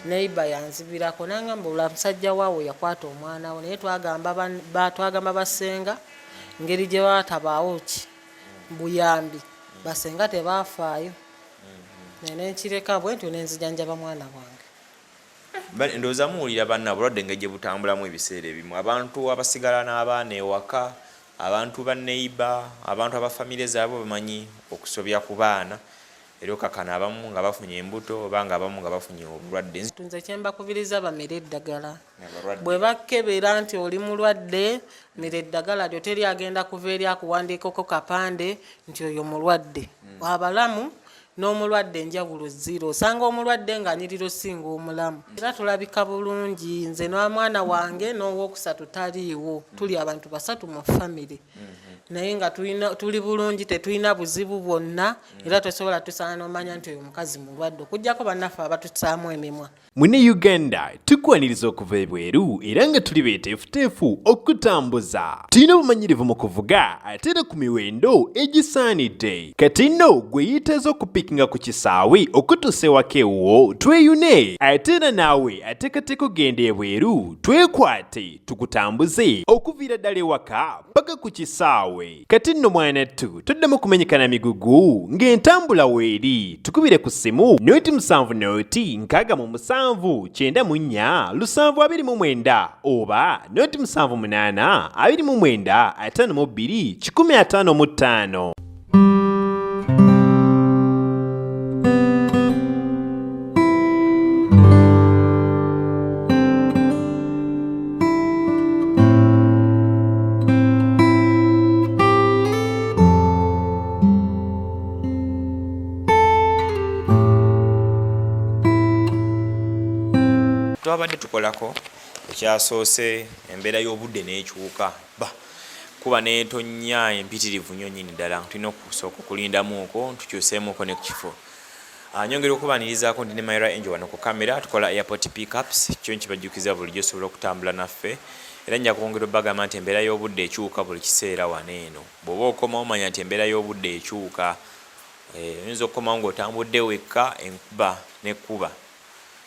Neighbor yanzibirako nangamba olwa musajja waawe yakwata omwana we, naye twagamba basenga ngeri gye batabaawo ki buyambi, basenga tebaafaayo. Nenkireka bwe ntyo nenzijanjaba mwana wange. Ndowooza muwulira banna obulwadde engeri gye butambulamu ebiseera ebimu, abantu abasigala n'abaana ewaka, abantu ba neighbor, abantu aba famire zaabwe bamanyi okusobya ku baana, era okakana abamu nga bafunye embuto oba nga abamu nga bafunye obulwadde. Nze kyembakubiriza bamire eddagala. Bwe bakebera nti oli mulwadde, mira eddagala lyo, teri agenda kuva eri akuwandiikako kapande nti oyo mulwadde. Abalamu n'omulwadde enjawulo zero, osanga omulwadde ng'anyirira osinga omulamu. Era tulabika bulungi, nze n'omwana wange n'owokusatu taliiwo, tuli abantu basatu mu famire, naye nga tuli bulungi, tetulina buzibu bwonna, era tosobola tusanga n'omanya nti oyo mukazi mulwadde, okuggyako bannaffe abatusaamu emimwa. Mune Uganda tukwaniriza okuva ebweru era nga tuli beeteefuteefu okutambuza. Tulina obumanyirivu mu kuvuga ate era ku miwendo egisaanidde. Kati nno gwe yeetaaza okupikinga ku kisaawe okutuusa ewaka ewuwo tweyune, ate era naawe ateekateeka okugenda ebweru twekwate tukutambuze okuviira ddala ewaka paka ku kisaawe. Kati nno mwanattu toddamu kumenyeka na migugu ng'entambula weeri. Tukubire ku ssimu noti 7 noti 67 94 729 oba noti 7 8 29 52 155. Twabadde tukolako ekyasoose, embeera y'obudde n'ekyuka ba kuba n'etonnya empitirivu nnyo nnyini ddala, tulina okusooka okulindamuuko tukyuseemuuko ne ku kifo. Nyongera okubaanirizaako ndi ne Myra Angel wano ku kamera, tukola airport pickups, kyo nkibajjukiza bulijjo osobola okutambula naffe, era nja kwongera obbagamba nti embeera y'obudde ekyuka buli kiseera wano eno. Bw'oba okomawo manya nti embeera y'obudde ekyuka, oyinza okukomawo ng'otambudde wekka enkuba n'ekkuba,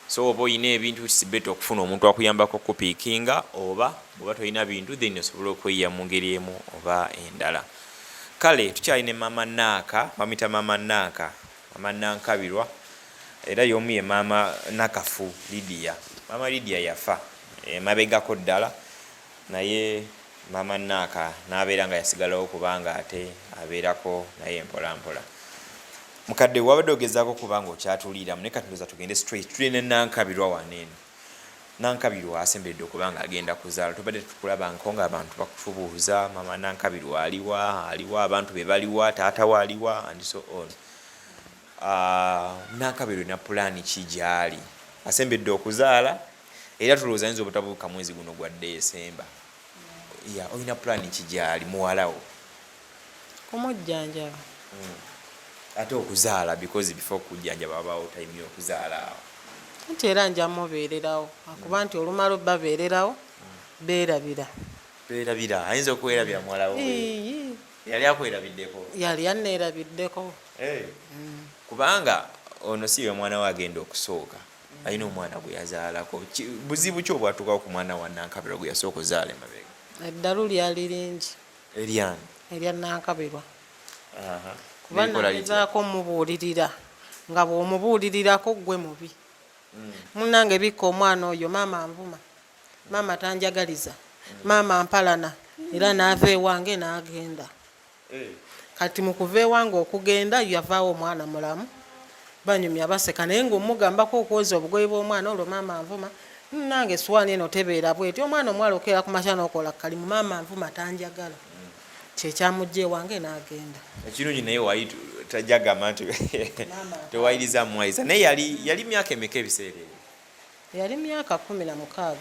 so oba olina ebintu it's better okufuna omuntu akuyambako okupiikinga, oba bw'oba tolina bintu then osobola okweyiya mu ngeri emu oba endala. Kale tukyali ne maama Naaka, bamuyita maama Naaka, maama Nankabirwa, era y'omu ye maama Nakafu Lydia. Maama Lydia yafa emabegako ddala, naye maama Naaka n'abeera nga yasigalawo kubanga ate abeerako naye mpola mpola. Mukadde wabadde ogezaako okuba nga okyatuliiramu, naye kati ndowooza tugende straight, tuli ne Nankabirwa wano eno. Nankabirwa asemberedde okuba nga agenda kuzaala, tubadde tetukulabangako ng'abantu bakutubuuza maama Nankabirwa aliwa, aliwa, abantu be baliwa, taata we aliwa and so on. Nankabirwa olina pulaani ki gy'ali? Asembedde okuzaala era tulowooza ayinza obutabuuka mwezi guno gwa Desemba. Yeah, olina pulaani ki gy'ali muwala wo? Kumujjanjaba. Ate okuzaala, because before okujjanjaba wabaawo time y'okuzaala awo. Anti era nja mubeererawo, akuba nti olumala obbabeererawo beerabira. Beerabira, ayinza okwerabira muwala we. Yali akwerabiddeko? Yali anneerabiddeko. Kubanga ono si ye mwana we agenda okusooka, alina omwana gwe yazaalako. Buzibu ki obwatuukawo ku mwana wa Nankabirwa gwe yasooka ozaala emabega? Eddalu lyali lingi. Eryani? Erya Nankabirwa. Kuba nagezaako mubuulirira, nga bw'omubuulirirako ggwe mubi. Munnange bikka omwana oyo, maama anvuma, maama tanjagaliza, maama mpalana, era n'ava ewange n'agenda. Kati mu kuva ewange okugenda yavaawo omwana mulamu, banyumya baseka, naye ng'omugambako okwoza obugoye bw'omwana olwo maama anvuma, munnange essowaani eno tebeera bw'eti, omwana omuwala okeera ku makya n'okola kalimu, maama anvuma tanjagala. Kye kyamuggya ewange n'agenda. Ekirungi naye wali tajja gamba nti tewayiriza muwayiza, naye yali myaka emeka ebiseera ebyo? Yali myaka 16 awo.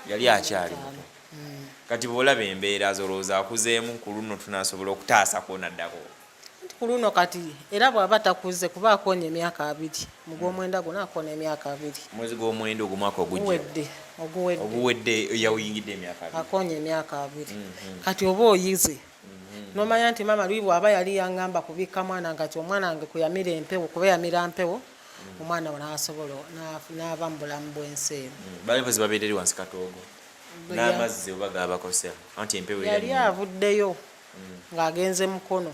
Yali akyali muto. Kati bw'olaba embeera z'olowooza akuzeemu, ku luno tunaasobola okutaasa kwonaddako? Anti ku luno kati era bw'aba takuze, kuba akoonye emyaka 20, mu gw'omwenda guno akoona emyaka 20. Mwezi gw'omwenda ogw'omwaka ogujja. Oguwedde, oguwedde. Oguwedde yawuyingidde emyaka 20. Akoonye emyaka 20. Kati oba oyize. N'omanya nti maama luli bw'aba yali yaŋŋamba kubikka mwana nga kati omwana wange kwe yamira empewo, kuba yamira mpewo. Omwana nasobola n'ava mu bulamu bw'ensi eno. Bali babeera eri wansi katoogo n'amazzi oba gabakosa anti empewo yali avuddeyo ng'agenze Mukono,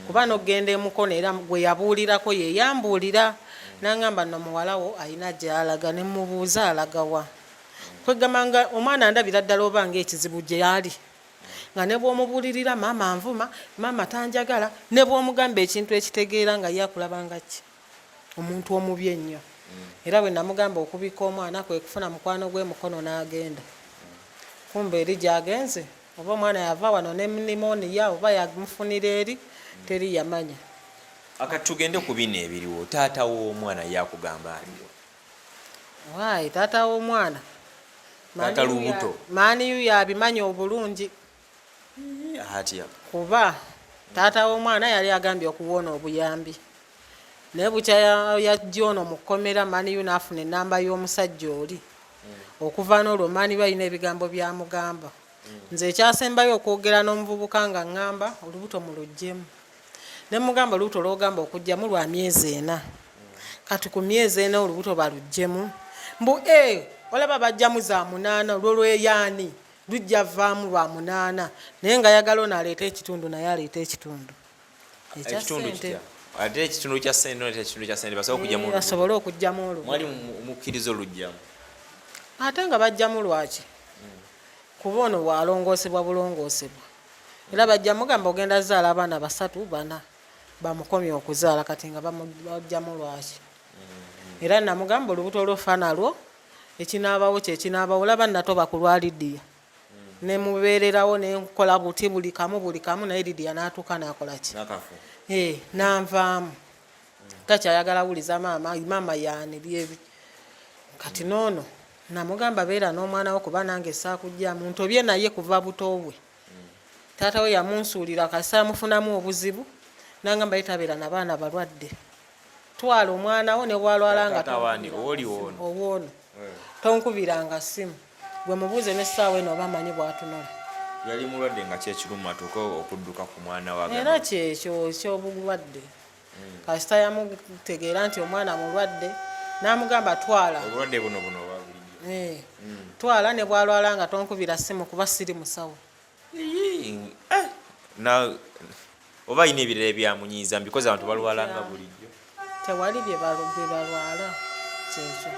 kuba n'okugenda emukono era gwe yabuulirako ye yambuulira n'aŋŋamba, nno muwalawo alina gy'alaga. Ne mubuuza alagawa. Kwegamba nga omwana ndabira ddala oba ng'ekizibu gy'ali, nga ne bw'omubuulirira, maama nvuma, maama tanjagala, ne bw'omugamba ekintu ekitegeera nga ye akulaba nga ki omuntu omubi ennyo. Era bwe namugamba okubikka omwana kwe kufuna mukwano gwe Mukono n'agenda. Kumbe eri gy'agenze, oba omwana yava wano ne pneumonia oba yamufunira eri, teri yamanya. Akati tugende ku bino ebiriwo. Taata w'omwana yakugamba aliwo? Waayi, taata w'omwana. Taata lubuto. Maaniyu yabimanya obulungi. Atya? Kuba taata w'omwana yali agambye okuwona obuyambi, naye bukya yajja ono mu kkomera, maniyu n'afuna enamba y'omusajja oli. Okuva n'olwo maniyu alina ebigambo byamugamba. Nze ekyasembayo okwogera n'omuvubuka nga ŋŋamba olubuto muluggyemu, ne mugamba olubuto lwogamba okugyamu lwa myezi 4. Kati ku myezi 4 olubuto baluggyemu? Mbu e olaba bajjamu za 8, olwo lweyaani lujja vaamu lwa 8, naye nga yagala ono aleete ekitundu, naye aleete ekitundu ekya Ekitundu ssente. Kitya ate ekitundu kya sente? Noleeta ekitundu kya sente basobole okugyamu olubuto. Basobole okugyamu olubuto. Mwali mukkiriza olugyamu? Ate nga bajjamu lwaki? Kuba ono bwalongoosebwa bulongoosebwa, era bajja mugamba ogenda zaala abaana basatu, bana, bamukomye okuzaala. Kati nga bajjamu lwaki? Era namugamba olubuto lwofa nalwo, ekinaabawo kyekinaabawo. Olaba natoba ku lwa Lidiya, nemubeererawo nenkola buti buli kamu buli kamu, naye Lidiya n'atuuka n'akola ki? Nakafu. Eh, nanvaamu, takyayagala wuliza maama, maama yaani byebi. Kati noono namugamba beera n'omwana wo, kuba nange saakugjamu ntobye naye kuva buto bwe. Taata we yamunsuulira kasita amufunamu obuzibu, nangamba ye tabeera nabaana balwadde, twala omwana wo ne bwalwala nga Taata waani? Oli ono? Owoono. Tonkubiranga simu, gwe mubuuze n'essaawa eno oba amanyi bw'atunula. Yali mulwadde nga kyekiruma atuuke okudduka ku mwana wa? Era kyekyo ekyobulwadde, kasita yamutegeera nti omwana mulwadde, n'amugamba twala. Obulwadde buno buno obwa bulijjo. Eh, twala ne bwalwala nga tonkubira simu kuba siri musawo. Ii, eh, na oba alina ebirala ebyamunyiiza, because abantu balwala nga bulijjo. Tewali bye balwala, kyekyo.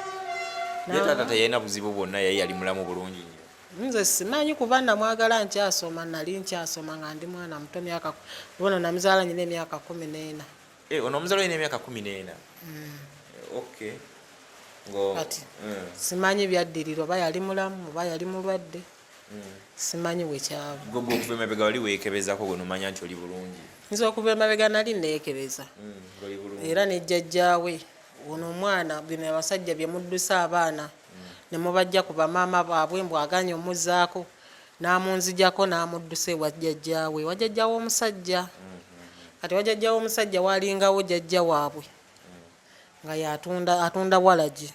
Ye taata teyalina buzibu bwonna? Yali yali mulamu bulungi nnyo? Nze simanyi, kuba namwagala nkyasoma, nali nkyasoma nga ndi mwana muto, myaka bono namuzaala nyina emyaka 14. Eh, ono omuzaala olina emyaka 14? Okay. Kati simanyi byaddirira, oba yali mulamu oba yali mulwadde, simanyi wekyava. Gwe gwe okuva emabega wali weekebezako gwe nomanya nti oli bulungi? Nze okuva emabega nali neekebeza. Oli bulungi. Era ne jjajjaawe ono omwana, bino abasajja bye muddusa abaana ne mubajja ku bamaama baabwe, mbw aganye omuzzaako, n'amunzijako n'amuddusa ewa jjajjaawe, wa jjajja w'omusajja. Kati wa jjajja w'omusajja walingawo jjajja waabwe nga yatunda, atunda walagi.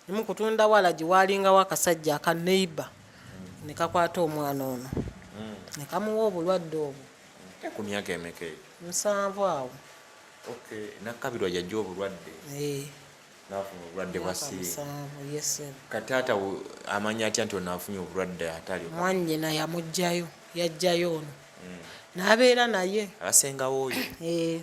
Mu kutunda walagi walingawo akasajja aka neighbor ne kakwata omwana ono ne kamuwa obulwadde obwo. Ku myaka emeka eyo? 7 awo. Okay, nakabirwa yajja obulwadde? Eh. Nafuna obulwadde bwa Myaka siriimu? 7, yes. Kati taata amanya atya nti ono afunye obulwadde atali? Mwannyina yamuggyayo, yajjayo ono n'abeera naye. Abasengawo oyo? Eh.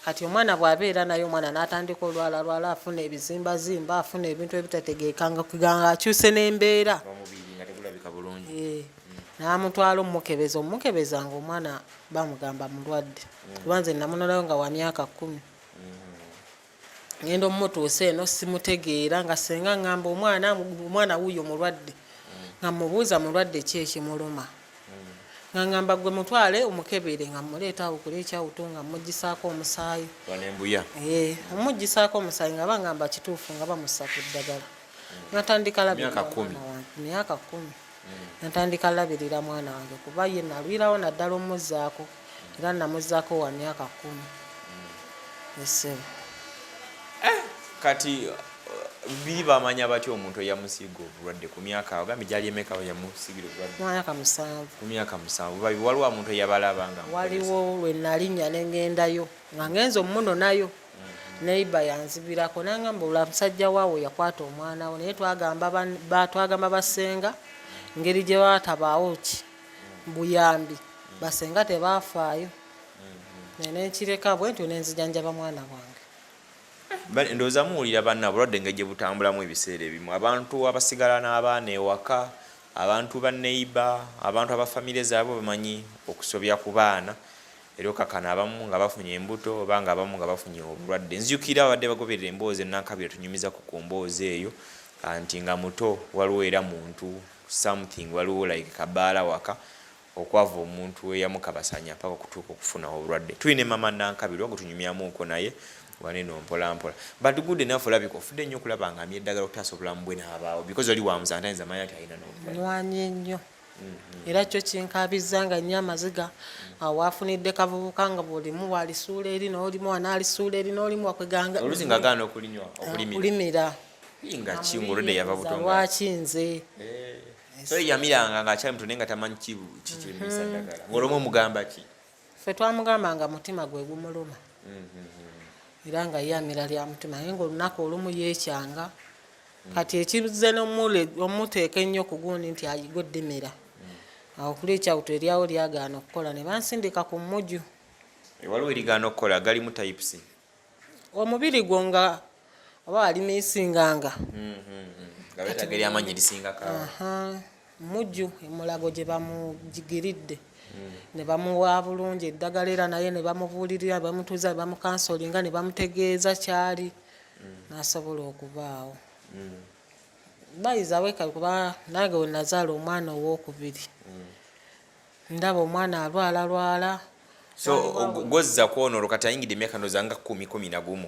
Kati omwana bw'abeera naye, omwana n'atandika olwala lwala, afuna ebizimbazimba, afuna ebintu ebitategeeka, nga nga akyuse n'embeera. Omubiri nga tegulabika bulungi. Eh. N'amutwala omukebeza, omukebeza nga omwana bamugamba mulwadde, kuba nze namunolayo nga wa myaka 10. Ngenda omutuusa eno simutegeera, nga senga ŋŋamba omwana, omwana wuuyo mulwadde, nga mubuuza mulwadde ki ekimuluma, nga ŋŋamba gwe mutwale omukebere, nga muleeta awo kuli ekyawuto, nga mugisaako omusaayi. Wanembuya? Eh, omugisaako omusaayi, nga bangamba kituufu, nga bamussa ku ddagala. Natandika labirira Myaka 10. mwana wange myaka 10. Natandika labirira mwana wange, kuba ye nalwirawo naddala omuzzaako, era namuzzaako wa myaka 10, esebo. Kati biri bamanya batya omuntu eyamusiiga obulwadde ku myaka ogambye gyali emeka we yamusiigira obulwadde? Myaka 7. Ku myaka 7. Waliwo omuntu eyabalaba nga mukozesa? Waliwo lwe nalinnya ne ŋŋendayo, nga ngenze omunonayo. Neighbor yanzibirako nangamba olwa musajja waawe yakwata omwana we, naye twagamba basenga ngeri gye batabaawo ki buyambi, basenga tebafaayo. Nenkireka bwentyo nenzijanjaba mwana wange. Ndowooza muwulira banna obulwadde engeri gye butambulamu ebiseera ebimu, abantu abasigala n'abaana ewaka, abantu ba neighbor, abantu aba famire zaabwe bamanyi okusobya ku baana, era okakana abamu nga bafunye embuto oba nga abamu nga bafunye obulwadde. Nzijukira abadde bagoberera emboozi enankabira tunyumizako ku mboozi eyo nti nga muto waliwo era muntu something, waliwo like kabaala waka okwava omuntu eyamukabasanya paka okutuuka okufuna obulwadde. Tulina mama Nankabirwa gwe tunyumyamuuko naye waneno mpola mpola, but good enough. Olabika ofudde nnyo okulaba nga amya eddagala okutaasa obulamu bwe n'abaawo, because oli wamuza ntayinza manya nti alina n'obulwadde. Nwanye nnyo, era kyo kinkaabizza nga nnyo amaziga. Awo afunidde kavubuka nga bwolimu walisuula eri n'olimu wanaalisuula eri n'olimu wakweganga. Oluusi nga gaana okulinywa, okulimira. Okulimira. Nga ki ng'olwedde yava buto nga lwaki nze? So yamiranga ng'akyali muto naye nga tamanyi kikiremesa ddagala, ng'olwomu omugamba ki? Ffe twamugamba nga mutima gwe gumuluma, era nga ye amira lya mutima, naye ngaolunaku olumu yeekyanga. Kati ekizze n'omuteeka ennyo ku gundi nti ayiga oddimira awo kuli ekyawuto eryawo lyagaana okukola ne bansindika ku mmuju. Waliwo erigaana okukola, galimu types. Omubiri gwo nga oba walimiisinganga. Nga beetaaga eryamaanyi erisingako awo. Aha, mujju emulago gye bamugigiridde ne bamuwa bulungi eddagala, era naye ne bamubuulirira, ne bamutuuza, ne bamukansolinga, ne bamutegeeza kyali n'asobola okubaawo. Bayiza weka, kuba nange we nazaala omwana owookubiri ndaba omwana alwala lwala. So gwozza kwono olwo kati ayingidde emyaka ndowooza nga 10, 11,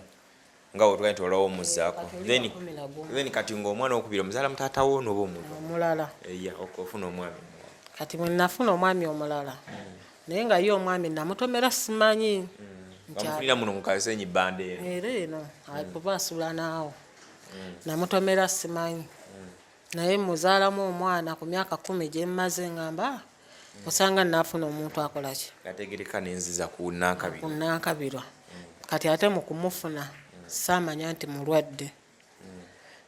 nga wetugambye nti olwawo omuzzaako. Kati oli Then wa 11. Then kati ng'omwana owokubiri omuzaala mutaata wo n'oba omuntu omulala. Eya, ofuna omwami omulala. Kati bwe nafuna omwami omulala, naye nga ye omwami namutomera simanyi nti Bamufunira muno mu Kasenyi banda eno. Era eno kuba asula naawo, namutomera simanyi, naye muzaalamu omwana ku myaka 10 gye mmaze ngamba osanga naafuna omuntu akola ki. Ategereka nenziza ku Nankabirwa. Ku Nankabirwa. Kati ate mu kumufuna saamanya nti mulwadde.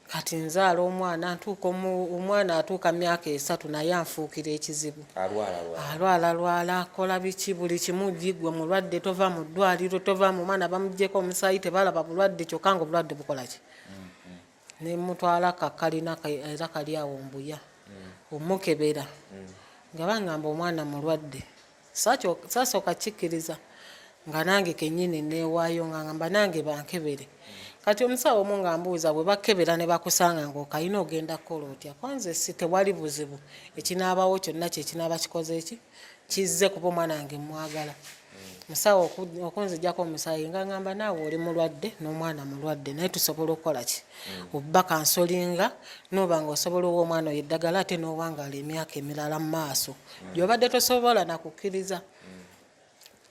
Kati nzaala omwana, ntuuka omwana atuuka myaka 3, naye anfuukira ekizibu. Alwala lwala. Alwala lwala, akola biki, buli kimu gigwe mulwadde, tova mu ddwaliro, tova mu mwana bamugyeko omusaayi tebalaba bulwadde, kyokka nga obulwadde bukola ki. Nemutwala kakalina era kali awo mbuya omukebera, nga baŋŋamba omwana mulwadde. Saasooka kikkiriza, nga nange kennyini neewaayo nga ngamba nange bankebere. Kati omusawo omu nga mbuuza, bwe bakebera ne bakusanga ng'okayina ogenda kukola otya? Kwanze si tewali buzibu, ekinaabawo kyonna kyekinaaba kikoze ki kizze, kuba omwana wange mwagala. Musawo okunzigyako omusaayi nga ngamba naawe oli mulwadde n'omwana mulwadde, naye tusobola okukola ki obba kansolinga noba nga osobola owa omwana oyo eddagala, ate n'owangaala emyaka emirala mu maaso gy'obadde tosobola nakukkiriza.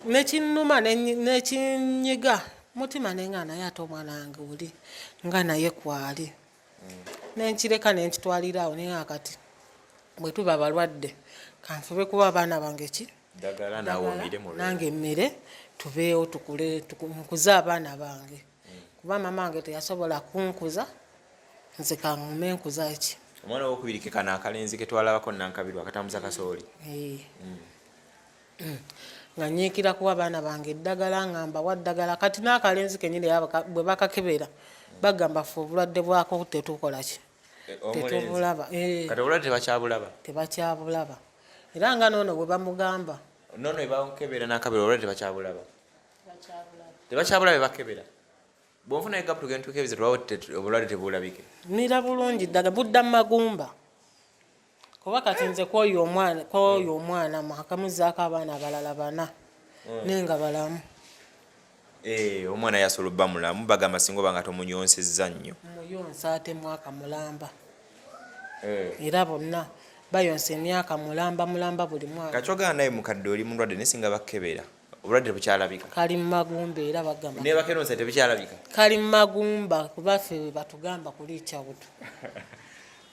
Nekinnuma nekinyiga mutima nenga naye ate omwana wange oli nga naye kwali, nenkireka nenkitwalira awo. Naye nga kati bwe tuba balwadde kanfube kuba abaana bange ki ddagala naawe omire mulwadde. Nange mmire tubeewo tukule nkuze abaana bange, kuba mama wange teyasobola kunkuza, nze kangume nkuza ki. Omwana owokubiri ke kano akalenzi ke twalabako Nankabirwa akatambuza kasooli. Eh. Nga nyiikira kuwa abaana bange eddagala, nga mbawa ddagala. Kati n'akalenzi kenyini bwe bakakebera bagamba ffe obulwadde bwako tetukola ki. Omulenzi. Tetubulaba. Kati obulwadde tebakyabulaba. Tebakyabulaba, era nga noono bwe bamugamba. Nono ebakebera Nankabirwa obulwadde tebakyabulaba, tebakyabulaba ebakebera. Bwonfuna egapu tugenda tukebeze tulawo obulwadde tebulabike. Mira bulungi ddala budda mu magumba, kuba kati nze kwoyo omwana mwakamuzaako abaana abalala bana, naye nga balamu. Eh, omwana yasobola obba mulamu, bagamba singa oba nga tomunyonsezza nnyo. Muyonsa ate mwaka mulamba, era bonna bayonsa emyaka mulamba mulamba buli mwaka. Kakyogana naye mukadde oli mulwadde, naye singa bakebera obulwadde bukyalabika. Kali mu magumba era bagamba. Nebakeronsa tebikyalabika. Kali mu magumba, kuba ffe bwe batugamba kuliikya buto.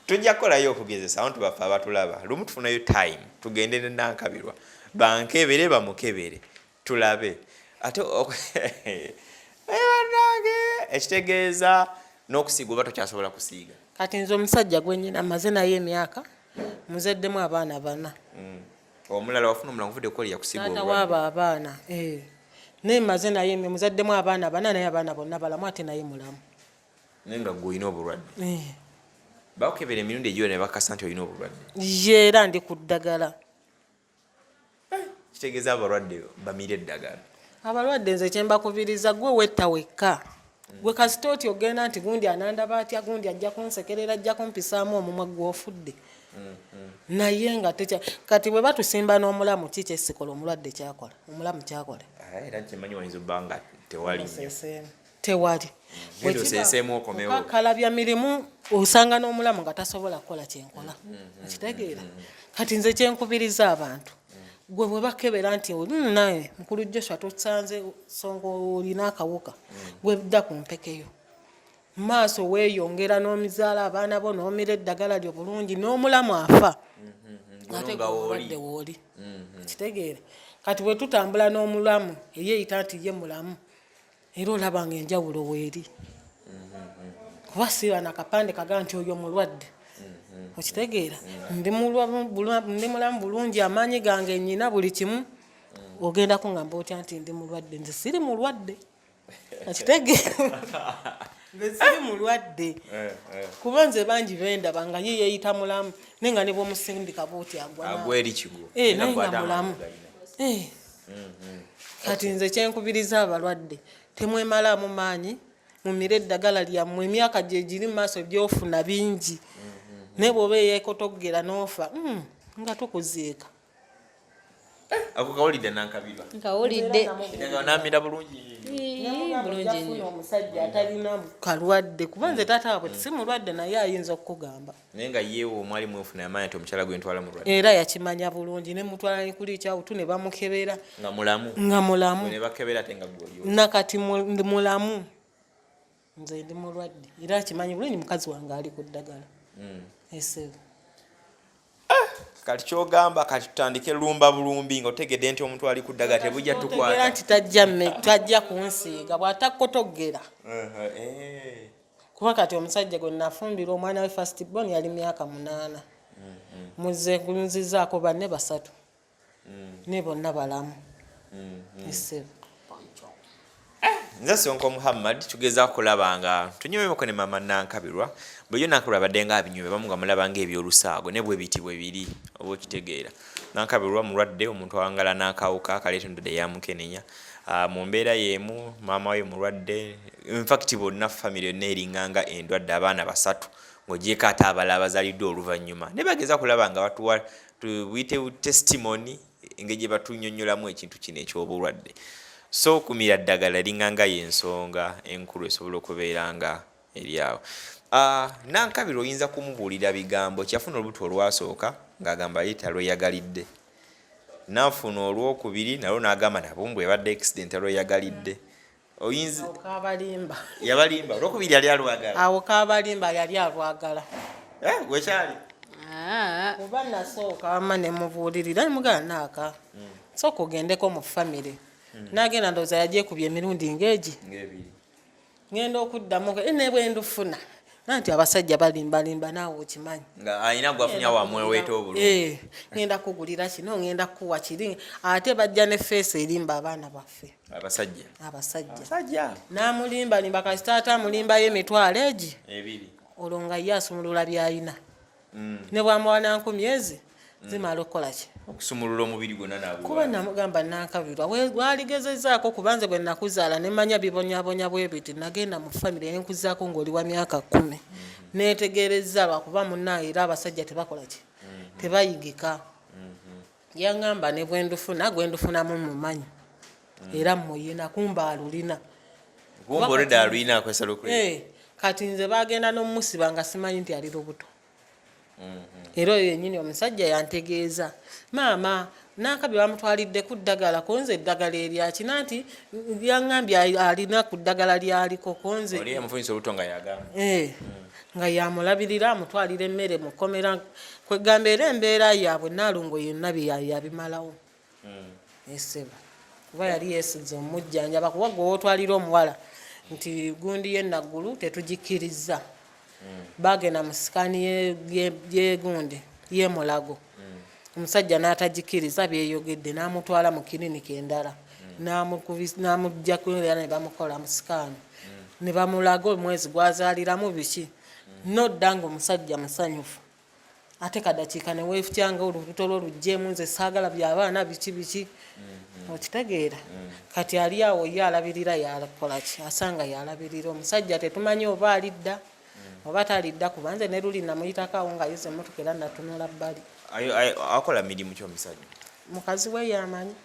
Tujja kukolayo okugezesa abantu baffe abatulaba. Lumu tufunayo time tugende ne Nankabirwa bankebere, bamukebere tulabe ate. Bannange. Ekitegeeza n'okusiiga oba tokyasobola kusiiga? Kati nze omusajja gwenyina maze naye emyaka, muzeddemu abaana bana. Omulala wafuna omulala nguvudde kukola yakusiiga Taata obulwadde. Waabo abaana, eh. Naye maze naye muzaddemu abaana bana, naye abaana bonna balamu, ate naye mulamu. Naye nga gwe olina obulwadde. Eh. Bakukebera emirundi egiyo ne bakasa nti olina obulwadde? Ye, era ndi ku ddagala. Kitegeeza abalwadde bamire eddagala. Abalwadde nze kyembakubiriza, gwe wetta wekka. Gwe kasita oti ogenda nti gundi anandaba atya, gundi ajja kunsekerera, ajja kumpisaamu omumwa, gwe ofudde. Naye nga tekya kati bwe batusimba n'omulamu, ki kyesikola omulwadde kyakola omulamu kyakola? Ah, era nkimanyi wayinza obba nga tewali nnyo. Oseeseemu. Tewali. Genda oseeseemu okomewo. Kalabya mirimu, osanga n'omulamu nga tasobola kukola kyenkola. Okitegeera? Kati nze kyenkubiriza abantu, gwe bwe bakebera nti naye mukulu Joshua tusanze songa olina akawuka, gwe dda ku mpekeyo maaso, weeyongera n'omizaala abaana bo, n'omira eddagala lyo bulungi, n'omulamu afa ate nga gwe wooli. omulwadde wooli. Okitegeera? Kati bwe tutambula n'omulamu eyeeyita nti ye mulamu, era olaba nga enjawulo weeri, kuba siiba nakapande kagaa nti oyo mulwadde. Okitegeera? Ndi mulamu bulungi, amaanyi gange nyina buli kimu. Ogenda kuŋŋamba otya nti ndi mulwadde? Nze siri mulwadde. Okitegeera? Nze siri mulwadde, kuba nze bangi bendaba nga ye yeeyita mulamu, naye nga ne bwomusindika bwoti agwa Agwa eri kigo. Eh, naye nga mulamu. Eh. Kati nze kyenkubiriza abalwadde, temwemalaamu maanyi, mumire eddagala lyammwe. Emyaka gye giri mu maaso, byofuna bingi, naye bw'oba eyeekotogera n'ofa, nga tukuziika. Ako kawulidde, Nankabirwa? Nkawulidde. Namira bulungi. Ii, bulungi Ojja nnyo. kufuna omusajja atalina kalwadde, kuba nze taata waabwe si mulwadde, naye ayinza okukugamba. Naye nga yeewo omwali mwefuna amaanyi nti omukyala gwe ntwala mulwadde? Era yakimanya bulungi, ne mutwala ne kuli ekyawutu ne bamukebera. Nga mulamu? Nga mulamu. Ne bakebera ate nga gwe oli Nakati ndi mulamu, nze ndi mulwadde, era akimanyi bulungi mukazi wange ali ku ddagala esebo. Kati kyogamba kati tutandike lumba bulumbi nga otegedde nti omuntu ali ku ddagala tebujja Otegeera tukwata? nti tajja kunsiiga bw'atakkotogera. Kuba kati omusajja gwe nafumbirwa, omwana we first born yali myaka 8. Muze nzizaako banne basatu, ne bonna balamu esebo. Nze Sonko Muhammad. Tugezaako kulaba nga tunywemeko ne mama Nankabirwa. Bulijjo Nankabirwa abadde nga abinywe bamu nga mulaba nga ebyolusaago, ne bwe biti bwe biri, oba okitegeera. Nankabirwa mulwadde, omuntu awangala n'akawuka akaleeta endwadde yamukenenya. Ah, mu mbeera y'emu maama we mulwadde, infact bonna family yonna eringanga endwadde, abaana basatu ng'ogyeko ate abalala abazaliddwa oluvannyuma, ne bageza kulaba nga batuwa tubuyite testimony, engeri gye batunyonnyolamu ekintu kino eky'obulwadde. So okumira ddagala eringanga y'ensonga enkulu esobola okubeera nga eri awo. Ah, Nankabirwa oyinza kumubuulira bigambo kyafuna olubuto olwasooka ng'agamba ye talweyagalidde, naafuna olwokubiri nalwo n'agamba nabo mbwe ebadde accident, alweyagalidde. Oyinza Awo kabalimba. Yabalimba, olwokubiri yali alwagala. Awo kabalimba, yali alwagala. Eh, gwekyali? Ah, Oba nasooka wamma nemubuulirira, nemugala naaka sooka ogendeko mu famire. Nagenda, ndowooza yagyekubya emirundi ng'egi. Ngaebiri. Ngenda okuddamu, "Eh, ne bwe ndufuna," nanti abasajja balimbalimba, naawe okimanyi. Nga alina gwafunya wamweweeta obulungi. Eh, ngenda kugulira kino, ngenda kukuwa kiri, ate bajja ne face erimba abaana baffe. Abasajja. Abasajja. Abasajja. N'amulimbalimba, kasita ate amulimbayo emitwalo egi. 20. Olwo nga ye asumulula byalina, ne bwamuwa nankumi ezi zimala okukola ki? Okusumulula omubiri gwonna naguwa. Kuba namugamba, Nankabirwa, waligezezaako, kuba nze bwe nakuzaala nemanya bibonyabonya bwe biti, nagenda mu famire nenkuzaako ng'oli wa myaka 10, netegereza lwakuba munnaye era abasajja tebakola ki, tebayigika. Yaŋŋamba ne bwendufuna gwendufunamu mumanyi, era muyina, kumba alulina. Kumba olwedde alulina, akozesa lukule. Eh, kati nze bagenda n'omusiba nga simanyi nti ali lubuto. Era oyo yennyini omusajja yantegeeza, maama Nankabi bamutwalidde ku ddagala, konze eddagala eryakina nti yaŋŋambye alina ku ddagala lyaliko konze. Oli yamufunyisa olubuto nga yagamba? Eh, nga yamulabirira, amutwalira emmere mukomera, kwegamba era embeera yaabwe Naalongo yonna yabimalawo esebo, kuba yali yeesize omujjanjaba, kuba gwe wootwalira omuwala. Nti gundi ye Naggulu tetugikkirizza. Bagenda mu sikaani yegundi yemulago, omusajja n'atagikkiriza byeyogedde, n'amutwala mu kiriniki endala, n'amuggyako era ne bamukola mu sikaani ne bamulaga omwezi gwazaaliramu biki. Nodda nga omusajja musanyufu, ate kadakiika ne weefutyanga olubuto lwo luggyemu, nze saagala byabaana biki biki, okitegeera? Kati ali awo ye alabirira, yakola ki, asanga yalabirira omusajja, tetumanyi oba alidda oba talidda, kuba nze ne luli namuyitako awo nga yoza emmotoka era natunula bbali. Akola mirimu ki omusajja? Mukazi we yamanyi.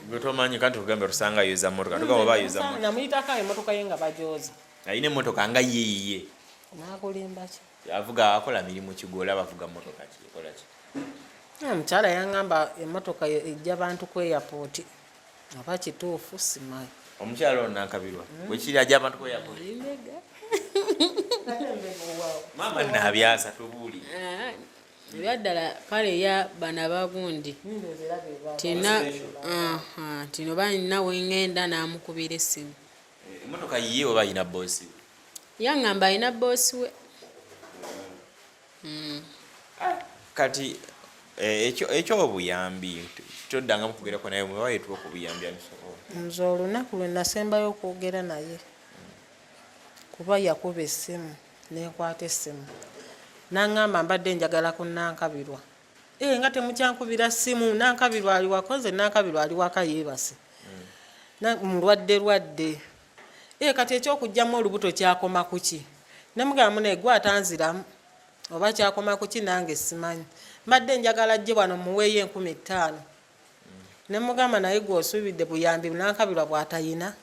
Gwe tomanyi, kandi tugambye tusanga ayoza mmotoka, tugamba oba ayoza mmotoka. Namuyitako awo emmotoka ye nga bagyoza. Alina emmotoka nga ye yiye? Nakulimba ki? Avuga, akola mirimu ki? Gwolaba avuga mmotoka ki, ekola ki? Omukyala yaŋŋamba emmotoka ejja bantu ku airport, oba kituufu simanyi. Omukyala ono Nankabirwa wekiri ajja abantu ku airport? Mbega. Maama naabyasa, tubuulire. Ah, ebyaddala kale ya bano abagundi tina aha, tino balina wengenda n'amukubira essimu. Emmotoka yiye oba ayina boosi? Yaŋŋamba alina boosi we. Kati ekyobuyambi toddangamu kugerako naye mwewayetuwa ku buyambi anisobola? Nze olunaku lwe nasembayo okwogera naye, kuba yakuba essimu nenkwata essimu, naŋŋamba mbadde njagala ku Nankabirwa. E, nga temukyankubira ssimu, Nankabirwa ali wako? Nze Nankabirwa ali waka yeebase. Mulwadde lwadde. E, kati ekyokugjamu olubuto kyakoma kuki? Nemugamba munaye gwe atanziramu oba kyakoma kuki, nange simanyi, mbadde njagala ajje wano muweeyo 5000. Nemugamba naye gwe osuubidde buyambi Nankabirwa bw'atayina?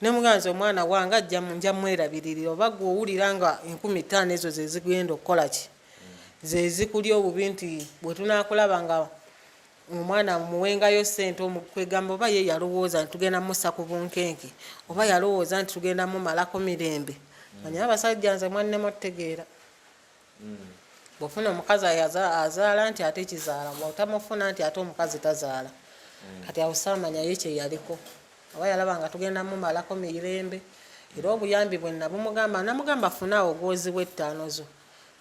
Nemugamba nze omwana wange ajja nja mwerabiririra, oba gwe owulira nga 5000 ezo ze zigenda okukola ki, ze zikuli obubi, nti bwe tunaakulaba nga omwana muwengayo sente, kwegamba oba ye yalowooza nti tugenda mussa ku bunkenke, oba yalowooza nti tugenda mumalako mirembe. Manye abasajja, nze mwannemu otutegeera, bw'ofuna omukazi azaala nti ate kizaala, bw'otamufuna nti ate omukazi tazaala. Kati awo saamanya ye kye yaliko, oba yalaba nga tugenda mumalako mirembe. Era obuyambi bwe nabumugamba, namugamba funa awo gwozibwa 5 zo,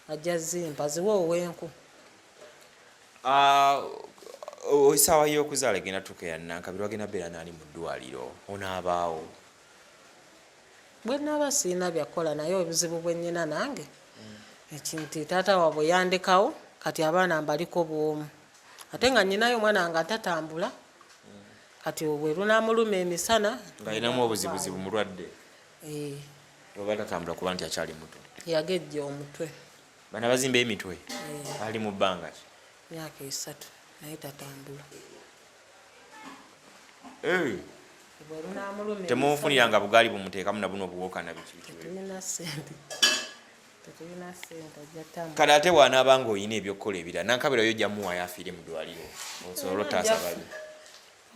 ajja zimpa ziwe owenku. Ah, essaawa y'okuzaala egenda tuuka ya Nankabirwa, agenda beera naali mu ddwaliro, onaabaawo? Bwe naaba siina byakukola, naye obuzibu bwe nnyina nange ekinti taata waabwe yandekawo, kati abaana mbaliko bwomu, ate nga nnyinayo omwana nga tatambula, kati bwe lunaamuluma emisana. Ng'alinamu obuzibuzibu, mulwadde? Eh. Oba tatambula kuba nti akyali muto? Yagejja omutwe. Bana bazimba emitwe. Ali mu bbanga ki? Myaka 3, naye tatambula. Bwe lunaamuluma. Temunfuniranga bugaali bumuteekamu na buno obuwookana, biki biki? Tetulina ssente, tetulina ssente, ajja tambula. Kale ate bw'anaaba nga olina ebyokukola ebirala, Nankabirwa yo ojja muwaayo afiire mu ddwaliro osobole otaasa bali?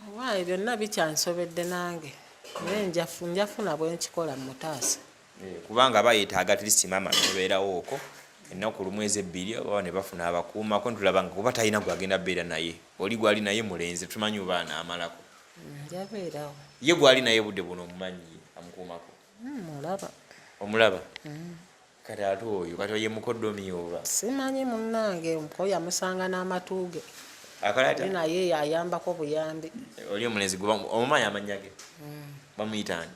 Owaaye, byonna bikyansobedde nange, naye njafuna bwe nkikola mutaasa. Eh, kubanga aba yeetaaga at least maama nobeerawo okwo ennaku lumu ezebbiri, oba ne bafuna abakuumako, ntulaba nga kuba talina gwagenda beera naye, oli gwali naye mulenzi, tumanyi oba anaamalako. Njabeerawo. Ye gwali naye budde buno omumanyi amukuumako? Mulaba. Omulaba? Kati ate oyo kati oye mukoddomi oba? Simanyi munnange, omuko yamusanga n'amatu ge. Akola atya? Oli naye yayambako buyambi. Oli omulenzi gwe omumanyi amannya ge? Bamuyita ani?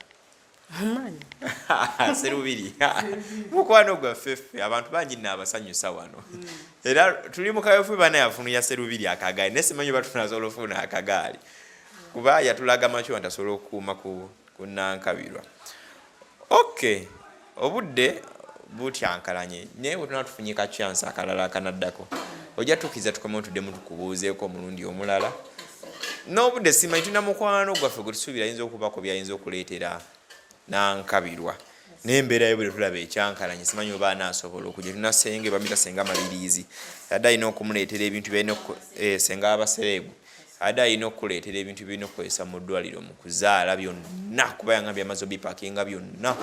Omanyi. Serubiri mukwano gwaffe, ffe abantu bangi nno abasanyusa wano, era tuli mu kaweefube bana yafunira Serubiri akagaali, naye simanyi oba tunasobola ofuna akagaali, kuba yatulaga makyo nti asobola okukuuma ku Nankabirwa. Ok, obudde butyankalanye, naye bwe tunaba tufunye ka chance akalala akanaddako, ojja tukkiriza tukomewo tuddemu tukubuuzeeko omulundi omulala. N'obudde simanyi, tulina mukwano gwaffe gwe tusuubira ayinza okubako byayinza okuleetera Nankabirwa, naye embeera yo bwe tulaba ekyankalanye, simanyi oba anaasobola okujja. Tulina senge bamuyita Senga Mabiriizi, adde alina okumuleetera ebintu byalina senga abasereebu, adde alina okukuleetera ebintu byolina okukozesa mu ddwaliro mu kuzaala byonna, kuba yangambye amaze obipakinga byonna,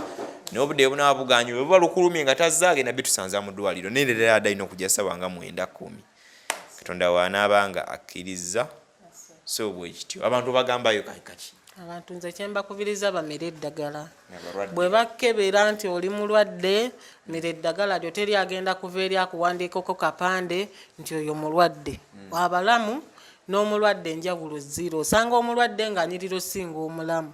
naye obudde bunaaba buganye, bwe buba lukulumye nga tazze, agenda bitusanza mu ddwaliro. Naye era adde alina okujja ssaawa nga 9, 10, Katonda waanaaba nga akkirizza. So bwe kityo, abantu bagambayo kaki? Abantu nze kyembakubiriza bamire eddagala. Abalwadde. Bwe bakebera nti oli mulwadde, mira eddagala lyo. Teri agenda kuva eri akuwandiikako kapande nti oyo mulwadde. Abalamu n'omulwadde enjawulo zero. Osanga omulwadde ng'anyirira osinga omulamu.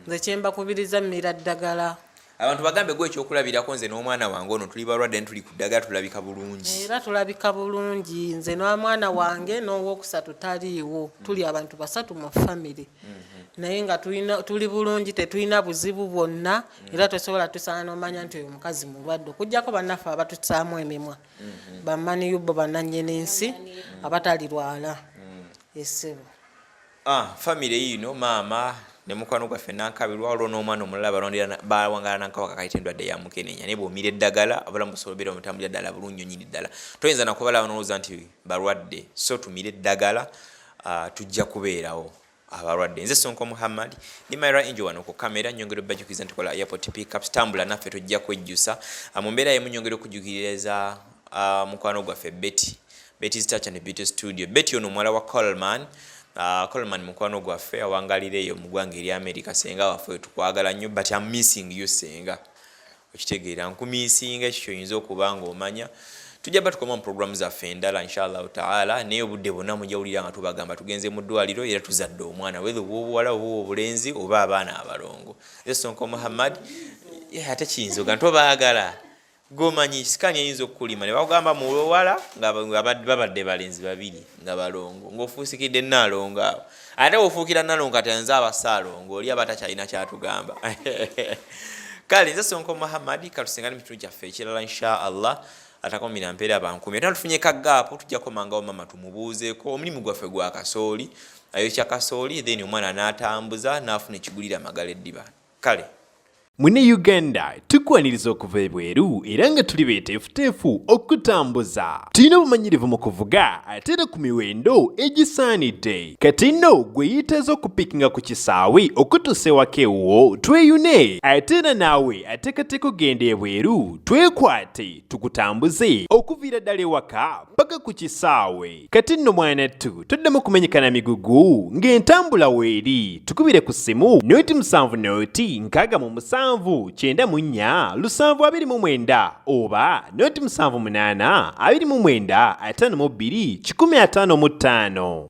Nze kyembakubiriza, mira ddagala. Abantu bagambe gwe ekyokulabirako, nze n'omwana wange ono tuli balwadde, ntuli ku ddagala, tulabika bulungi. Era tulabika bulungi, nze n'omwana wange n'owokusatu taliiwo. Tuli abantu basatu mu famire, naye nga tuli bulungi, tetulina buzibu bwonna. Era tosobola tusanga n'omanya nti oyo mukazi mulwadde, okugjako bannaffe abatusaamu emimwa, bamaniyubo, bannannyini nsi abatalirwala essebo. Ah, famire yiino, maama ne mukwano gwaffe Nankabirwa, waliwo n'omwana omulala balondera bawangala nankawaka kayita endwadde ya mukenenya. Naye bw'omira eddagala, obulamu busobola obeera omutambulira ddala bulungi nnyini ddala. Toyinza nakubalaba nolowooza nti balwadde. So tumire eddagala, tujja kubeerawo abalwadde. Nze Sonko Muhammad ne Myra Angel wano ku kamera. Nyongera obajjukiza nti kola airport pickups, tambula naffe, tojja kwejjusa. Mu mbeera yemu nyongera okujjukiriza mukwano gwaffe Betty, Betty's Touch and Beauty Studio. Betty ono muwala wa Coleman. Coleman mukwano gwaffe awangalira eyo mu ggwanga erya America. Senga waffe, tukwagala nnyo, but I'm missing you senga, okitegeera? Nkumisinga, ekyo kyoyinza okuba nga omanya. Tujja ba tukoma mu programu zaffe endala inshallahu taala, naye obudde bwonna mujawulira nga tubagamba tugenze mu ddwaliro era tuzadde omwana, whether oba obuwala oba obulenzi oba abaana abalongo. Esonko Muhammad, ate kiyinza oga ntobaagala gomanyi sikaani eyinza okukulima ne bakugamba muwala nga babadde balenzi babiri nga balongo, ng'ofuusikidde naalongo awo. Ate ofuukira nalongo, kati nze abasaalongo oli aba takyalina kyatugamba. Kale nze Sonko Muhammad, katusengane mu kitundu kyaffe ekirala insha Allah. Atakomira mpeera bankumi, ate tufunye kagaapu, tujja komangawo mama tumubuuzeeko omulimu gwaffe gwa kasooli, ayokya kasooli, then omwana n'atambuza n'afuna ekigulira amagala eddiba. Kale. Mune Uganda, tukwaniriza okuva ebweru era nga tuli beeteefuteefu okutambuza. Tulina obumanyirivu mu kuvuga ate era ku miwendo egisaanidde. Kati nno gwe yeetaaza okupikinga ku kisaawe okutuusa ewaka ewuwo, tweyune. Ate era naawe ateekateeka okugenda ebweru, twekwate tukutambuze okuviira ddala ewaka paka ku kisaawe. Kati nno mwanattu, toddamu kumenyekana migugu ng'entambula weeri. Tukubire ku ssimu 07 0 67 94 729 oba 0 78 29 52 155.